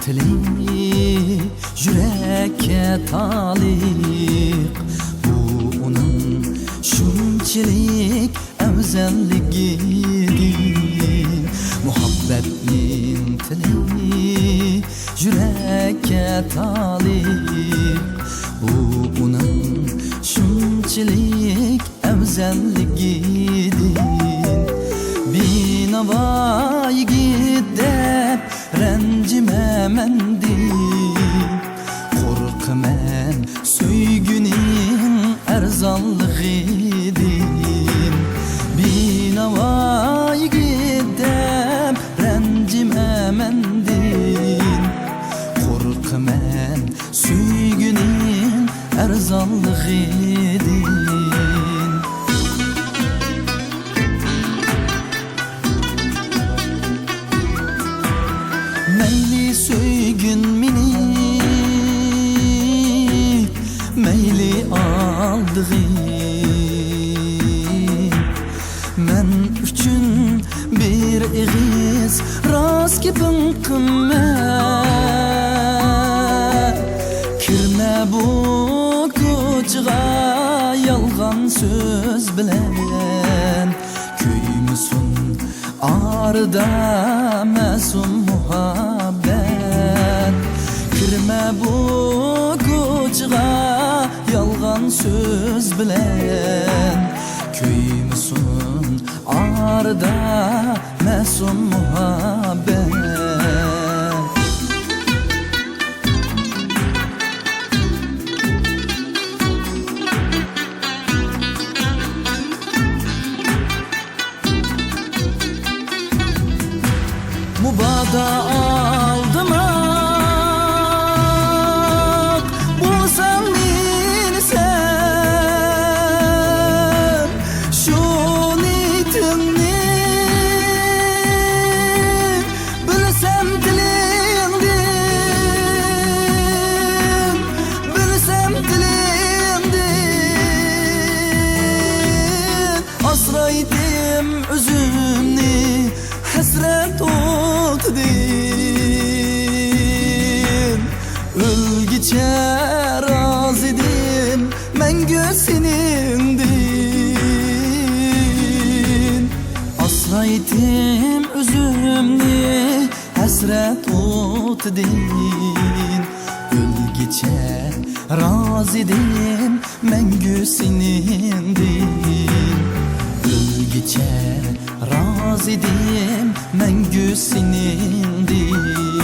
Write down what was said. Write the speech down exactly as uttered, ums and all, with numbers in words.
تىلى يۈرەككە تالىق، بۇ ئۇنىڭ شۇنچىلىك ئەۋزەللىكىدىن. مۇھەببەتنىڭ تىلى يۈرەككە تالىق، بۇ ئۇنىڭ شۇنچىلىك ئەۋزەللىكىدىن. بىناۋا يىگىت دەپ رەنجىمە مەندىن، قورقىمەن سۆيگۈنىڭ ئەرزانلىقىدىن. بىناۋا يىگىت دەپ رەنجىمە مەندىن، قورقىمەن سۆيگۈنىڭ ئەرزانلىقىدىن. مەيلى سۆيگىن مېنى، مەيلى ئالدىغىن، مەن ئۈچۈن بىر ئېغىز راست گېپىڭ قىلما. كىرمە بۇ كوچىغا يالغان سۆز بىلەن، كۆيمىسۇن ئارىدا مەسۇم مۇھەببەت. كىرمە بۇ كوچىغا يالغان سۆز بىلەن، كۆيمىسۇن ئارىدا مەسۇم مۇھەببەت. مۇبادا ئالدىماق بولساڭ مېنى سەن، شۇ نىيىتىڭنى بىلسەم تىلىڭدىن، بىلسەم تىلىڭدىن، ئاسرايتتىم ئۆزۈمنى ھەسرەت ئوتىدىن. ئۆلگىچە رازىدىم مەڭگۈ سېنىڭدىن. ئاسرايتتىم ئۆزۈمنى ھەسرەت ئوتىدىن. ئۆلگىچە رازىدىم مەڭگۈ سېنىڭدىن. ئۆلگىچە رازىدىم مەڭگۈ سېنىڭدىن.